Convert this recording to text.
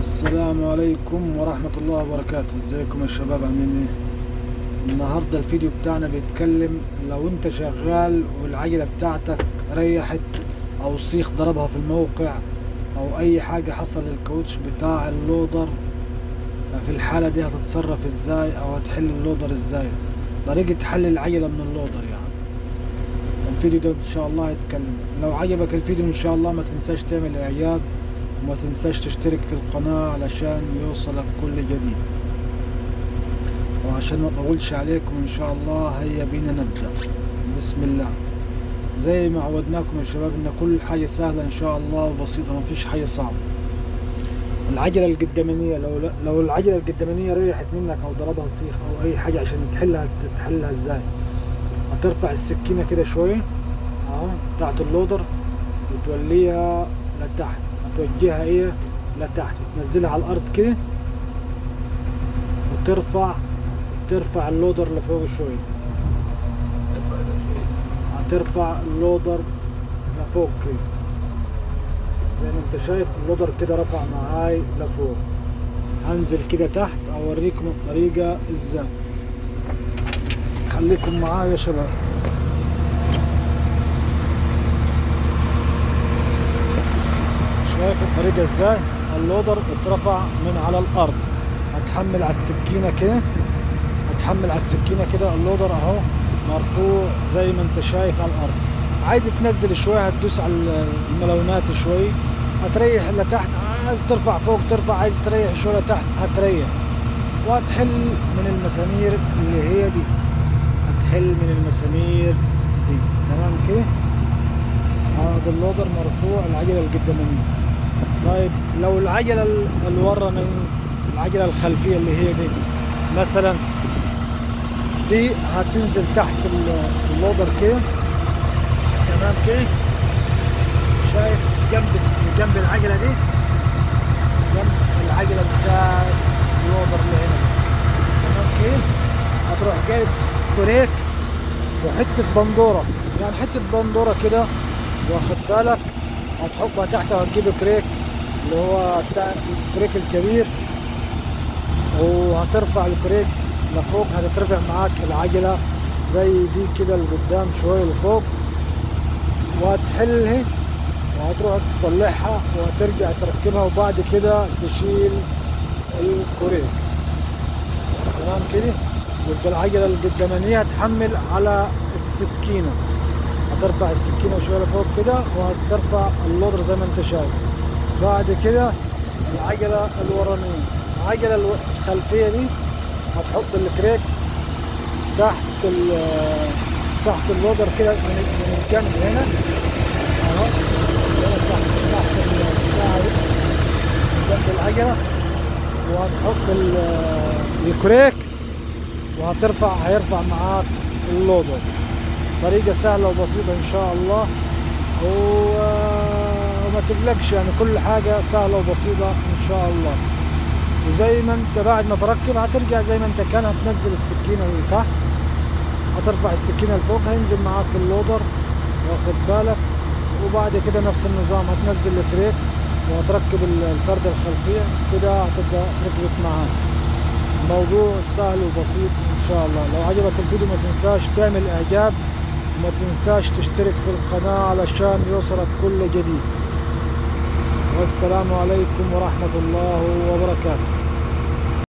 السلام عليكم ورحمة الله وبركاته. ازيكم يا شباب، عاملين ايه؟ النهاردة الفيديو بتاعنا بيتكلم لو انت شغال والعجلة بتاعتك ريحت او سيخ ضربها في الموقع او اي حاجة حصل للكاوتش بتاع اللودر، في الحالة دي هتتصرف ازاي او هتحل اللودر ازاي، طريقة حل العجلة من اللودر. يعني الفيديو ده ان شاء الله هيتكلم. لو عجبك الفيديو ان شاء الله ما تنساش تعمل اعجاب وما تنساش تشترك في القناة علشان يوصلك كل جديد. وعشان ما اطولش عليكم ان شاء الله هيا بينا نبدأ. بسم الله. زي ما عودناكم يا شباب ان كل حاجة سهلة ان شاء الله وبسيطة، ما فيش حاجة صعبة. العجلة القدامانية لو العجلة القدامانية ريحت منك او ضربها سيخ او اي حاجة، عشان تحلها ازاي؟ هترفع السكينة كده شوية اهو بتاعت اللودر وتوليها لتحت، هتوجهها ايه لتحت وتنزلها على الارض كده، وترفع اللودر لفوق شوية. هترفع اللودر لفوق كده زي ما انت شايف، اللودر كده رفع معاي لفوق. هنزل كده تحت اوريكم الطريقة ازاي، خليكم معايا يا شباب. شايف الطريقة ازاي؟ اللودر اترفع من على الارض، هتحمل على السكينة كده، هتحمل على السكينة كده، اللودر اهو مرفوع زي ما انت شايف على الارض. عايز تنزل شوية هتدوس على الملونات شوي، هتريح لتحت. عايز ترفع فوق ترفع، عايز تريح شوية لتحت هتريح. وهتحل من المسامير اللي هي دي، هتحل من المسامير دي. تمام كده؟ هذا اللودر مرفوع العجلة القدامانية. طيب لو العجلة الورانية، العجلة الخلفية اللي هي دي مثلا، دي هتنزل تحت اللودر كده. تمام كده؟ شايف جنب العجلة دي، جنب العجلة بتاع اللودر اللي هنا دي. تمام كده؟ هتروح جايب كوريك وحتة بندورة، يعني حتة بندورة كده واخد بالك، هتحطها تحت وهتجيب كريك اللي هو بتاع الكريك الكبير، وهترفع الكريك لفوق. هتترفع معاك العجلة زي دي كده لقدام شوية لفوق، وهتحلها وهتروح تصلحها وهترجع تركبها، وبعد كده تشيل الكريك. تمام كده؟ يبقى العجلة القدامانية هتحمل على السكينة، هترفع السكينة شوية لفوق كده وهترفع اللودر زي ما انت شايف. بعد كده العجلة الورانية، العجلة الخلفية دي هتحط الكريك تحت اللودر كده من الجنب هنا اهو، هنا تحت البتاعة دي من جنب العجلة، وهتحط الكريك وهترفع، هيرفع معاك اللودر. طريقة سهلة وبسيطة إن شاء الله، وما تقلقش، يعني كل حاجة سهلة وبسيطة إن شاء الله. وزي ما أنت بعد ما تركب هترجع زي ما أنت كان، هتنزل السكينة لتحت، هترفع السكينة لفوق، هينزل معاك اللودر واخد بالك. وبعد كده نفس النظام، هتنزل الكريك وهتركب الفردة الخلفية كده، هتبقى ركبت معاك. موضوع سهل وبسيط إن شاء الله. لو عجبك الفيديو ما تنساش تعمل إعجاب، وما تنساش تشترك في القناة علشان يوصلك كل جديد. والسلام عليكم ورحمة الله وبركاته.